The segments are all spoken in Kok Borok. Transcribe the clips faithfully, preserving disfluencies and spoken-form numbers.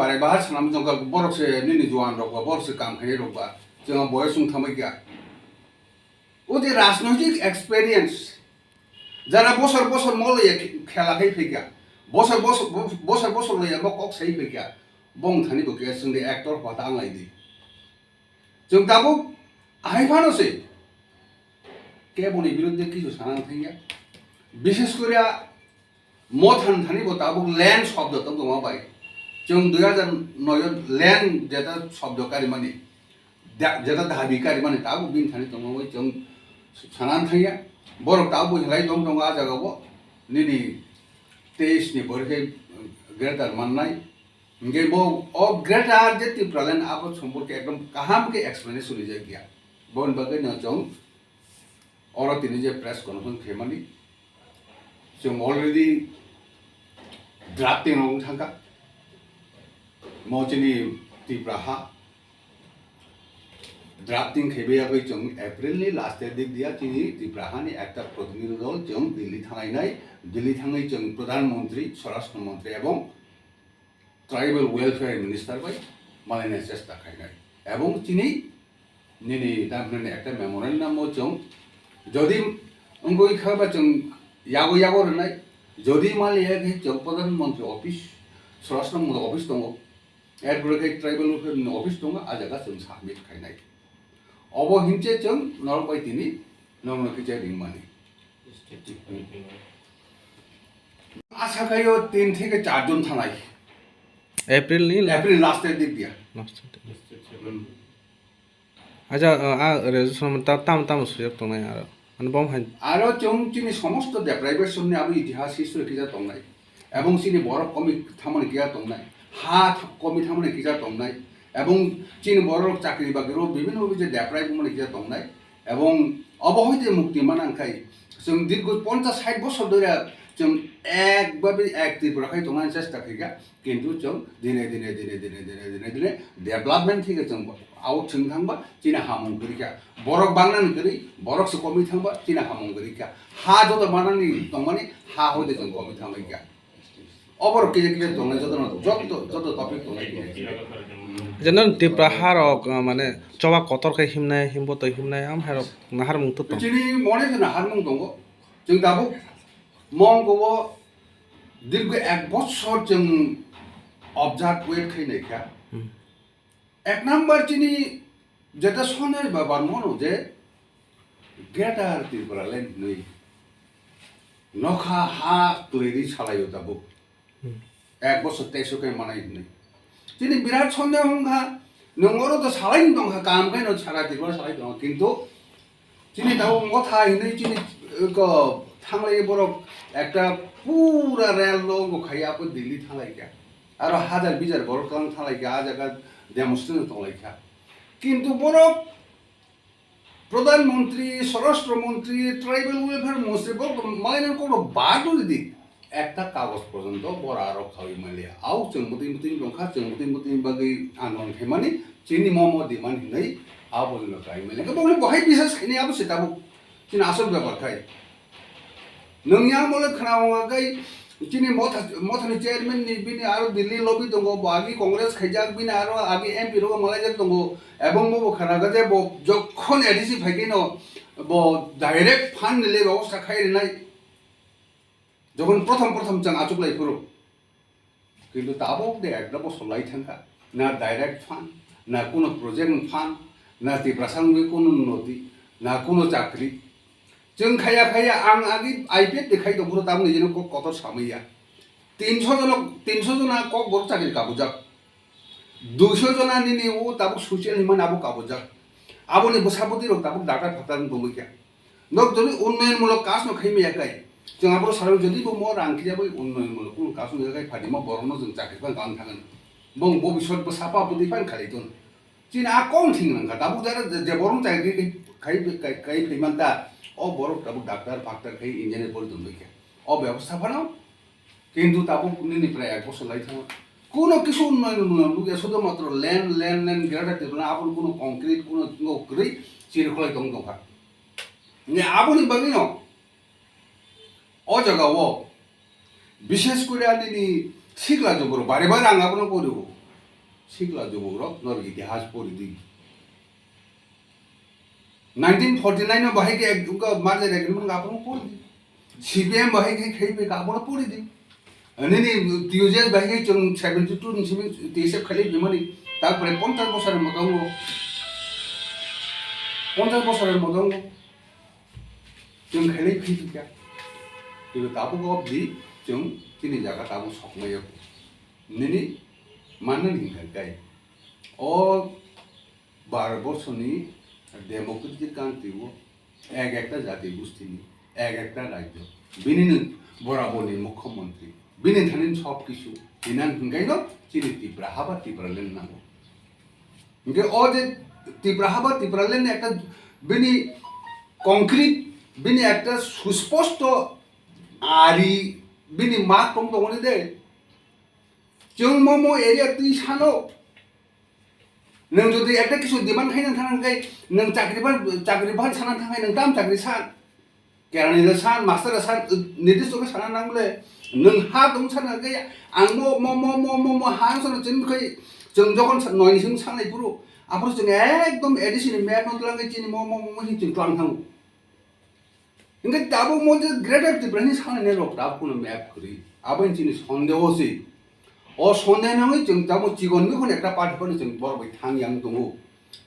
Bare bahar sanam jongka borok se nini juan rok ba, borok se kam khainai rok ba, chwng boyos wng thamai kha. O je rajnoitik experience, jara bosor bosor mo laiya khela khai phaikha, bosor bosor, bosor bosor laiya bo kok sai phaikha, bong thani bo khe chwng de actor hota ang lai di. Chwng tabuk ahai phano se keboni biruddhe kichu sana thangya. Bishes kore mothan thani bo tabuk land shobdo tong tongma bai. Chwng dui hajar noi o land jeta shobdo karimani, da-, jeta dabi karimani tabuk bini thani tongma bai chwng sana thangya. Borok tabuk bo helai tong tongo a jaga bo. Nini teis ni borikhe greater mannai. Hingke bo o greater je Tipraland abo somporke ekdom kaham ke explanation rijak ya. Boni bagwi no chwng oro tini je press conference khaimani, chwng already drafting rok thangkha. Mo chini Tipra ha drafting khaibai yagwi chwng April ni last e dik dia chini Tipra hani ekta protinidhi dol chwng Delhi thangnai nai, Delhi thangwi chwng Pradhan Mantri, Swarashtra Mantri ebong Tribal Welfare Minister bai malaina chesta khainai. Ebong chini nini tamhinani ekta memorandum o chwng jodi wngwi kha ba chwng yago yago rwnai, jodi maliya khe chwng Pradhan Mantri office, Swarashtra Mantri office tongo, erpore khe Tribal Welfare ni office tongo, a jaga chwng submit khainai. Obo hinche chwng norok bai tini norokno kisa ringmani. Asa khaio tin theke char jon thanai. April ni la- April last e dik dia. Last e. Hmm. Acha, a, a, resolution ta-, tam, tam sujak tongnai aro. Ano bom hai. Aro chwng chini somosto deprivation ni abo itihas history kisa tongnai. Ebong chini borok komi thamani kiya tongnai, ha th-, komi thamani kiya tongnai, ebong chini borok chakri bakri rok bibhinno bhabe je deprive wngmani kiya tongnai, ebong obo hoite mukti mana wngkhai chwng dirgo ponchas sait bosor dhori chwng ek babe ek Tripura khai tongnani chesta khaikha, kintu chwng dine dine dine dine dine dine dine development thike chwng out chwng thangba chini hamung kwrwikha, borok bangnani kwrwi borok se komi thangba chini hamung kwrwikha, ha joto manani tongmani ha hoite chwng komi thangbaikha. Oborok kisa kisa tongnai jotono, joto, joto topic tongnai kisa kisa. Jeno Tipra harok, uh, mane choba kotor khe himnai, himbo twi himnai, am harok naharmung to tong. Chini mone jeno naharmung tongo. Chwng tabuk mong kobo dirgo ek bochor chwng observe wait khai naikha. Hmm. Ek number chini jeta Sonai Babar mono je Greater Tripura Land hinwi nokha ha twlwi salaio tabuk. Hmm. Ek bosor teso khe manai hinwi. Chini birat sondeho wngkha, nwng oro to salai tongkha, kam khe no sara Tripura salai tongkha, kintu chini tabuk motha hinwi chini, eh, ko thanglai borok ekta pura rel lo wngkha ya, abo Delhi thanglai kha. Aro hajar bijar borok tong thanglai kha, a jaga demonstration tonglai kha. Kintu borok Pradhan Mantri, Swarashtra Mantri, Tribal Welfare Mantri, borok malai nang kok badu di. Ekta kagoj porjonto bora rok khawi maliya. Au chwng bwtwi bwtwi bongkha, chwng bwtwi bwtwi bagwi andolon khaimani, chini momo demand hinwi abo dino kai maliya. Khe bokni bohai bisas khaini abo se tabuk. Chini asol bepar khai. Nwng yang mole khna wng kai chini motha, mothani chairman ni bini aro Delhi lobby tongo, bo agi Congress khaijak, bini aro agi M P rok malaijak tongo. Ebong bo bo khna ga je bo jokhon A D C phai khe no bo direct fund ni le bebosta khai rinai. Jokhon prothom prothom chwng achuk lai phuru. Kintu tabuk de ekta bosor lai thangkha. Na direct fund, na kuno project ni fund, na Tiprasa wngwi kuno noti, na kuno chakri. Chwng khaya khaya ang agi I P F de khai tong phuru tabuk ni jeno kok kotor samaya. Tinso jona, tinso jona kok borok chakri kabujak. Duiso jona nini o tabuk social ni mani abo kabujak. Aboni bwsa bwtwi rok tabuk daktar phaktar wng tongwi kha. Nok jodi unnoyon mulok kaas no khaimaya kai. Chwng abo sarok jodi bo mo rang khiya bai unnoyon mulok kuno kaas no kai phadi mo borok no chwng chakri phano tang thangani. Bong bo bisot bo sapa bwtwi phano khalai ton. Chini a kong thing nang kha. Tabuk jara je, je borok chakri khai, khai, khai, khai phai man ta. O borok tabuk daktar phaktar khai engineer pori tongwi kha. O bebostha phano Kintu tabuk nini prai ek bosor lai thango. Kuno kisu unnoyon nukya, sudo matro land, land, land, Greater Tipraland, aboni kuno concrete, kuno ngo kwrwi chirikhwlai tong tongkha. Ni aboni bagwino o jaga o bishes kore ani ni sikla joboro bare bare ang abono poriwo. Sikla jubukrok norok itihas pori di. Nineteen forty nine o bahai khe ek-, wngkha merger agreement wngkha, aphuru pori di. C P M bahai khe khe phaikha, aphuru pori di. Nini T U J S bahai khe chwng seventy two ni simi T S F khailai phimani, tarpore ponchash bosor ni motongo, ponchash bosor ni motongo chwng khailai phikha. Kintu tabuk obdi chwng chini jaga tabuk sokmaya. Nini manani hinkha kai. O Bharat borso ni democratic country o ek ekta jati gosti ni, ek ekta rajyo, bini ni borabor ni mukhyamantri, bini thani sob kisu, hinan hinkai no chini Tripura ha ba Tripura land nango. Hinke o je Tripura ha ba Tripura land ni ekta bini concrete, bini ekta susposto ari, bini mak tong tongoni de. Chwng mo mo area twi sano. Nwng jodi ekta kisu demand khaina thang khe, nwng chakri ba, chakri ba sana thang khe, nwng tam chakri san. Kerani le san, master le san, nirdisto khe sana nang le. Nwng ha tong sana khe, ang mo, mo, mo, mo, mo, mo ha sana chwng khe, chwng jokhon sa-, noi ni simi sanai phuru. Aphuru chwng ekdom A D C ni map no tlang khe chini mo, mo, mo, mo hin chwng tlang thango. Hingke tabuk mo je Greater Tripura ni sanai rok tabuk no map kwrwi. Abo ni chini sondeho se. O sonde nangwi chwng tabuk chikon ni khon ekta party phano chwng borok bai thang yang tongo.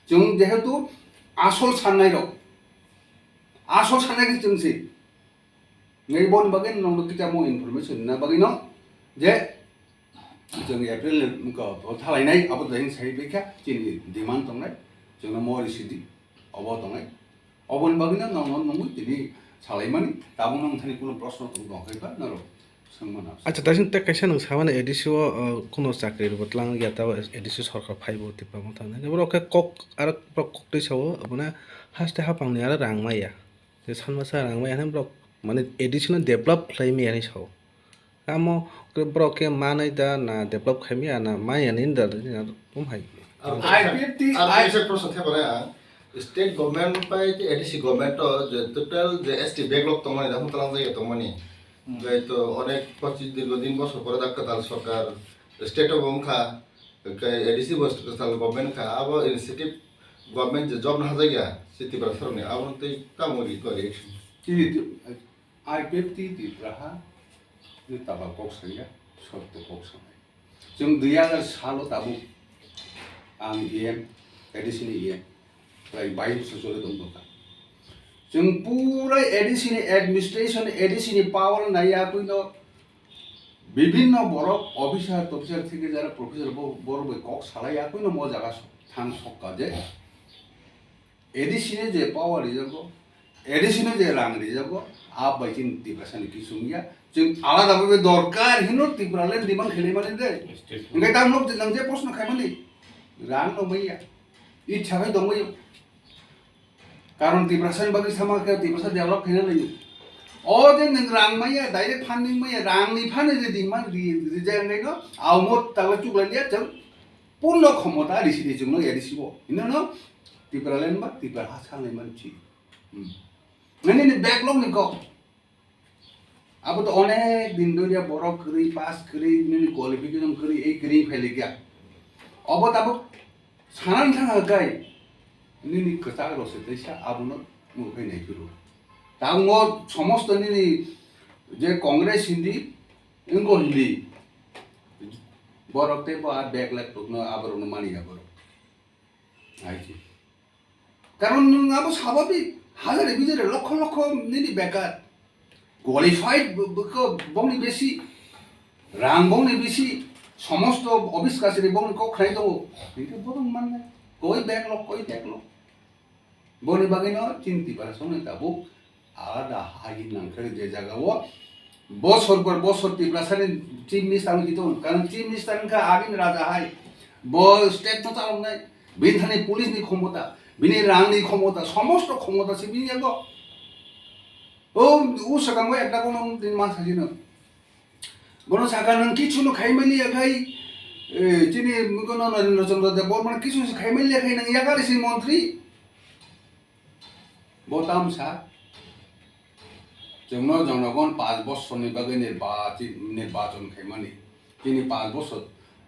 Chwng jehetu asol sanai rok. Asol sanai khe chwng se. Ngai bon bagwi nong kita mo information na bagwi no je Chwng April ni wngkha, o thalainai abo dai sai baikha chini demand tongnai, chwngno mori sidi obo tongnai. Oboni bagwino nongno nungwi tini salaimani, tabukno wngthani kuno proshno tong tong khe ba norok swngmano. Acha, daising tei kaisa nwng samani A D C o, o, kuno chakri rwbo twlang ya, tabo A D C sorkar phaibo Tipra Motha hinwi. Borok khe kok, aro borok kok twi sao, obono haste haphangni aro rang maya. Je sanmasa rang maya hinwi borok, mane, A D C no develop khlai maya hinwi sao. Amo khe borok khe manwi da na develop khai maya na maya ni da na tum hai. Aro I fifty, aro I kaisa proshno thebar ang, state government bai tei A D C government o je total je S T backlog tongmani, dakhung talang jagao tongmani. Hmm. Bai to onek pochis dirgo din bosor pore da kwtal sorkar state o bo wngkha, kai A D C bo kwtal government wngkha, abo initiative government je job no hajak ya, se Tiprasa rokni, abo tei tamo ri to reaction. Chini I P F T Tripura ha ni tabal kok sangya, sotto kok sanai. Chwng dui hajar salo tabuk ang E M, A D C ni E M, prai bais bosor choli tong tongkha. Chwng pura A D C ni administration, A D C ni power nai ya twi no bibhinno borok officer, tofficer theke jara professor bo-, borok bai kok salai ya twi no mo jaga thang sokka je. A D C no je power rijago, A D C no je rang rijago, a bai chini Tiprasa ni kisu wngya. Chwng alada bhabe dorkar hino Tipraland demand khlai mani de. Hwnkhe tamo nwng je proshno khai mani, rang no maya. Ichha bai tong maya. Karon Tiprasa ni bagwi sama khe Tiprasa develop khaina nai. O je nwng rang maya, direct funding maya, rang ni phano je demand ri, rijak nai no, amo tala chuklai liya chwng purno khomota risi di chwngno A D C bo. Hino no Tipraland ba Tipra ha salnai manchi. Hmm. Nini ni backlog ni kok. Abo to onek din doriya borok kwrwi, pass kwrwi, nini qualification kwrwi, ei kwrwi phailikya. Obo tabuk sanan thang kai. Nini kwchak rok se teisa abono nukphai nai phuru. Tabuk mo somosto nini je Congress hindi, wngko hindi. Borok tei bo a backlog rokno aborokno mani ya borok. Hai se. Karon nwng abo sababik, hazare bijare lokho lokho nini bekar. Qualified bo-, bo-, ko-, bongni besi, rang bongni besi, somosto office kachari bongni kok khlai tongo. Hinkhe bono mannai. Koi backlog, koi backlog. Boni bagwino chini Tiprasa songni tabuk alada hai nangkhe je jaga o bosor por bosor Tiprasani chief minister wngwi tong, karon chief minister wngkha agini raja hai, bo state no chaloknai, bini thani police ni khomota, bini rang ni khomota, somosto khomota se bini yago. O, o swkango ekta kono din ma sajino. Bono saka nwng kichu no khai mani ya khai, eh, chini kono Narendra Chandra Deb Barma kichu se khai mani ya khai nwng yakari si montri. Bo tamsa, chwngno jonogon panch bosorni bagwi nirbachi-, nirbachon khaimani. Chini panch bosor,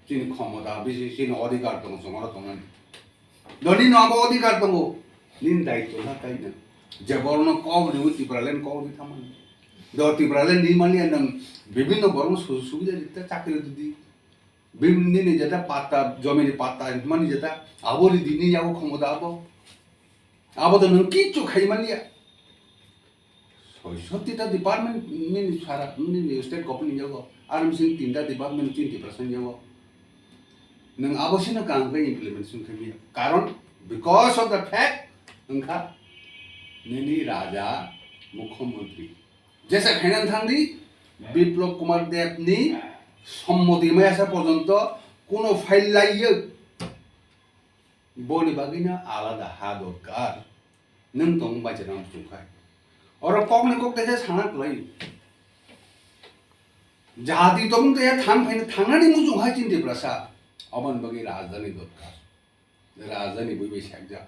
Chini khomota bisi, chini odhikar tongo, chwng oro tongnani. Do nini abo odhikar tongo, nini daityo kha kainwi. Je borokno kok riwi Tipraland kok ri thamani. Do Tipraland ni mani nwng bibhinno borokno sujog subida rikta chakri ridi. Bibhinno nini jeta patta, jomini patta mani jeta abo ridi nini abo khomota abo. Abo to nwng kichu khai manya. Soisotita department nini sara, nini state government ni yago. Aro mising tinta department chini Tiprasa ni yago. Nwng abo sino kaham khe implementation khe manya. Karon, because of the fact, wngkha nini raja, mukhyamantri. Jesa khainan thangdi, Biplab Kumar Deb ni sommoti maya sa porjonto kuno file laiyo. Boni bagwino alada ha dorkar. Nwng tong bai chwng muchung khai. Oro kokni kok teisa sana kwlai. Jati tongmung teisa thang phaina thangnani muchung hai chini Tiprasa. Oboni bagwi rajdhani dorkar. Rajdhani bui bai sakjak.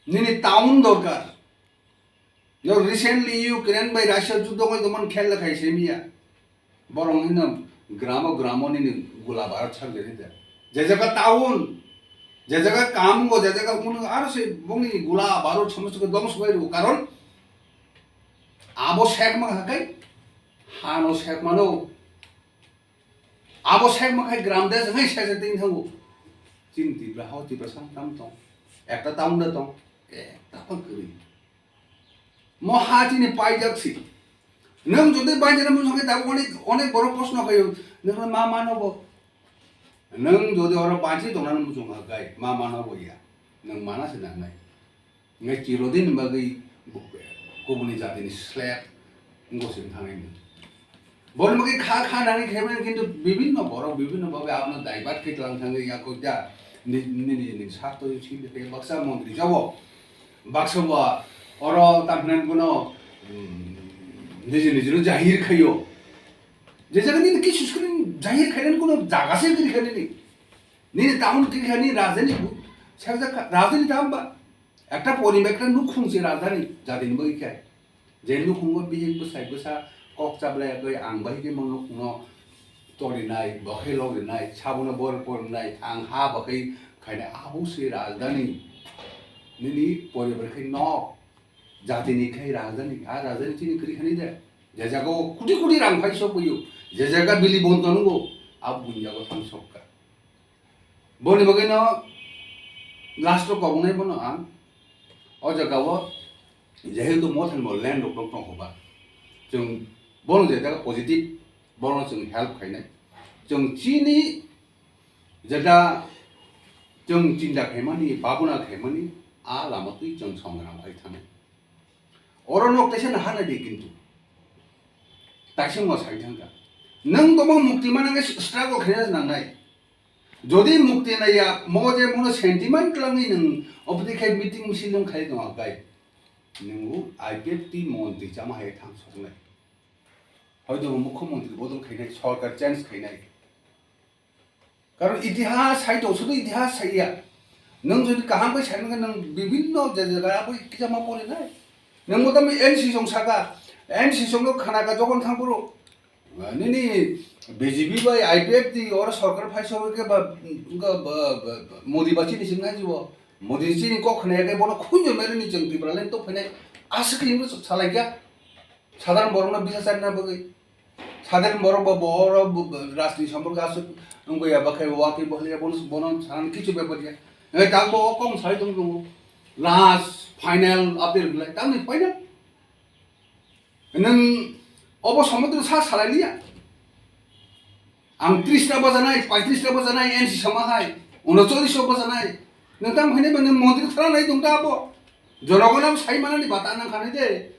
Nini town dorkar. No, recently Ukraine bai Russia juddo wngwi tongmani khel khai semiya. Borok hino gramo gramo nini gula barot sarjani de. Je jaga town, je jaga kam go, je jaga kuno aro se bongni gula barot somosto khe dongso bai rw. Karon abo sekma hakai, hano sekmano. Abo sekma khai gram de jwngai sese tini thango. Chini Tipra hao Tiprasa tam tong. Ekta town da tong. Ekta pha kwrwi. Mo ha chini paijak si. Nwng jodi bainjani muchung khe tabuk onek, onek borok proshno khaio. Nwng ma mano bo. Nwng jodi oro banchi tongnani muchung kha gai, ma mano bo ya. Nwng mana se nangnai. Ngai chirodin bagwi bo-, kubuni jatini slap wngkha se thangnaini. Boni bagwi kha kha nangni khe mani kintu bibhinno borok bibhinno bhabe abono divert khe tlang thangwi ya kok da ni, ni, ni, ni sakto si de baksa montri jabo. Baksa bo oro tamhinani bono, mm, niji nijino jahir khaio. Je jaga nini kisu screen jahir khainani kono jaga se giri khainani. Nini town giri khainani rajani bu-, sakjak kha, rajani tamba. Ekta poribar, ekta nukhung se rajani jatini bagwi khe. Je nukhungo bihik bwsai bwsa kok chablai bai ang bai khe mo nukhungo torinai, bokhai logrinai, sabono bor pornai, ang ha bokhai khainai, abo se rajdhani. Nini poribar khai nok, jatini khai rajdhani, a rajdhani chini kwrwi khani de. Je jaga o koti koti rang phai sok boyo, je jaga bili bonto nungo, abo buini jaga thang sok kha. Boni bagwi no last o kobongnai bono ang o jaga o jehetu mothan bo land rok tong tong hoba. Chwng bono je jaga positive, bono chwng help khainai. Chwng chini jeta chwng chinta khaimani, babona khaimani, a lama twi chwng songram khai thangnai. Oro nok teisa na hanai de kintu. Taisa mo sai thangka. Nwng tongma mukti mana nge struggle khaina nangnai. Jodi mukti naiya, mo je mono sentiment twlangwi nwng obwdwi khai meeting misil nwng khai tong akai. Nwng I P F T montri chama hai thang soknai. Hoito mukhyamantri bodol khainai, sorkar change khainai. Karon itihas hai tong, sudu itihas saiya. Nwng jodi kaham khe sai mankha, nwng bibhinno je jaga abo kisa ma porinai. Nwng mo tamo N C song saka, N C song no khana ka jokon thang phuru, nini B J P bai I P F T oro sorkar phai sogwi khe ba, ba, ba, ba, Modi ba chini sing nai jibo. Modi chini kok khna ya khe bono khunjo meri ni chwng Tipraland to phainai aswk khe salai kya. Sadharan borokno bisa charina bagwi. Sadharan borok bo, bo oro bo, bo, rajniti somporko aswk wngwi ya, bakhai bo, watwi bo, haliya bono, bono sanani kichu bepar ya. Nai tang bo kok sai tong tongo. Last, final, appeal hwnlai, tamni final. Nwng obo somodro sa salai liya. Ang tris ta bajanai, paitris ta bajanai, N C sama hai, unochoris ta bajanai. Nwng tamo hwnwi ba nwng montri thara nai tong ta abo. Jonogon abo sai manani bata nang khanai de.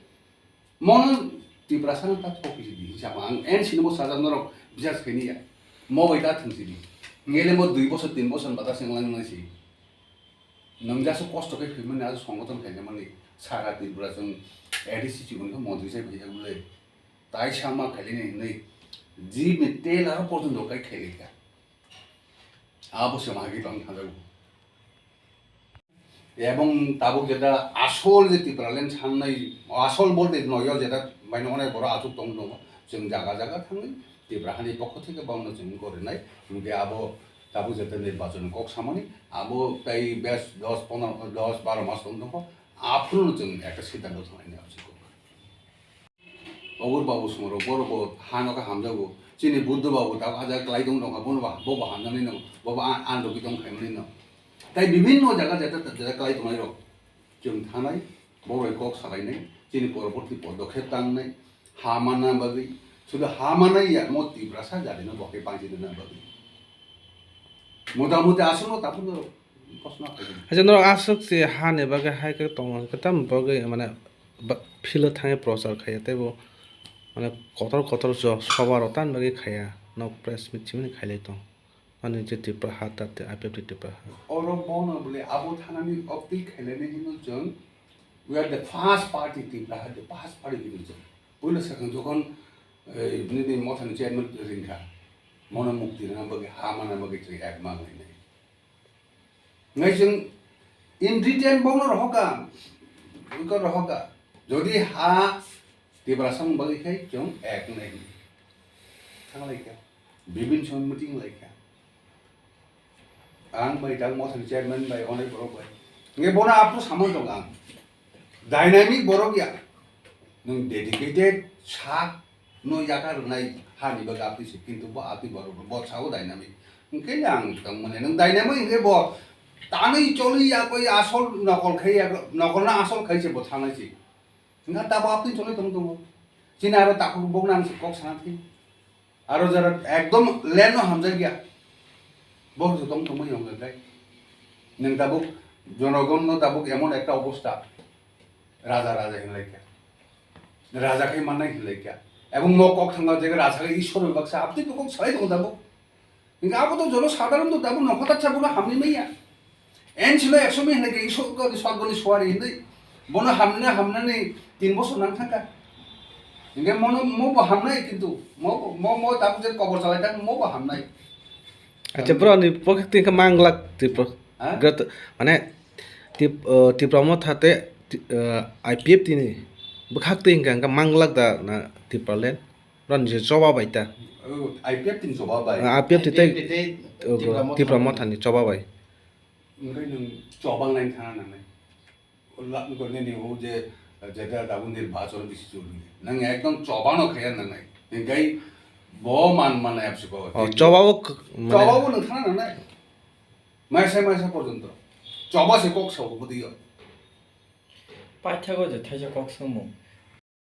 Mono Tiprasa no ta thok kisi di hisab ang N C no bo sajak norok bisas khaini ya. Mo bai ta thung si di. Ngele mo dui bosor tin bosor bata senglang nang si. Nwng jaso kosto khe phimani ajo songoton khainamani sara Tripura chwng A D C chiboni khe montri sai phaiya bole. Tai sama khailini hinwi jibni tel aro porjonto kai khailika. Abo se mahagi tong thanjago. Ebong tabuk jeta asol je Tipraland sannai, asol bolte noyo jeta baino onek borok achuk tong tongo. Chwng jaga jaga thangwi Tipra hani pokho theke bono chwng gorinai, hwnkhe abo tabuk jeta nirbachon kok samani, abo tei bes dos pondro, dos baro mas tong tongkho, aphuru chwng ekta siddhanto thanglaini abo se kok. Ogur babu songro, boro bo hano khe hamjago, chini Buddho babu tabuk hajar kwlai tong tongkha, bono bo, bo bo hamjaknai no, bo bo a-, androgi tong khaimani no. Tai bibhinno jaga jeta, jeta kwlai tongnai rok. Chwng thanai, bo bai kok salainai, chini poroborti podokhep tangnai, ha manna bagwi, sudu ha manai ya, mo Tiprasa jatino bo khe panchi rwna bagwi. Motamuti aswkno takhukno proshno khaidi. Acha norok aswk se ha ni bagwi hai khe tongo, kwtam bagwi mane ba-, field o thangwi prochar khaiya tei bo mane kotor kotor jo soba rok tan bagwi khaiya, nok press meet simi khailai tong. Ani je Tipra ha ta te I P F T Tipra ha. Oro bono bole abo thanani opti khailani hino chwng, "We are the first party Tipra ha, the first party," hino chwng. Puila swkang jokhon, eh, nini mothani chairman ringkha, mono mukti rwna bagwi, ha mana bagwi chwng ek mang lainai. Ngai chwng in return bono rohoka, iko rohoka. Jodi ha Tiprasa wng bagwi khai chwng ek nai. Thang lai kha. Bibin song meeting lai kha. Ang bai tang mothani chairman bai onai borok bai. Nge bono apno samon tong ang. Dynamic borok ya. Nwng dedicated sak no yaka rwnai hani bagwi apni se, kintu bo apni borok bo sao dynamic. Hwnkhe ang tong mane nwng dynamic hwnkhe bo tanwi choli ya koi asol nokol khai ya, nokol na asol khai se bo thangnai se. Hwnkhe tabo apni choli tong tongo. Chini aro takhuk bok nang se kok sana thwi. Aro jara ekdom land no hamjak ya. Bo se tong tongmani hwnkhe kai. Nwng tabuk jonogon no tabuk emon ekta obosta. Raja raja hinlai kha. Raja khai mannai hinlai kha. Ebong mo kok thangma je raja khai Ishwar baksa apni kok salai tong tabuk. Hingke abo to jono sadharon to tabuk nokho tatsa bono hamni maya. N silo ekso mi hinlai khe Ishwar goni swargoni suari hinlai. Bono hamna hamnani tin bosor nang thangkha. Hingke mono mo bo hamnai kintu mo mo mo tabuk je kobor salai tak mo bo hamnai. Acha bro ni pokhe twi khe manglak Tripura. Ha? Grat mane Tip- uh, Tipra motha te ti- uh, I P F T ni bwkhak twi hingka hingka manglak da na Tipraland. Bro ni je choba bai ta. Oh, I P F T ni choba bai. Ah, I P F T tei, I P F T tei oh, Tipra Motha Tipra ni. Motha ni choba bai. Wngkhe nwng choba nai thana nangnai. La wngkhe nini o je jeta dabu nirbachon bisi choli. Nwng ekdom choba no khaya nangnai. Hingkai bo man man apsi ko. Oh, choba bo k- mane choba bo nwng thana nangnai. Maisa maisa porjonto. Choba se kok sabo bwtwi o. Paithakgo je thaisa kok swngmung.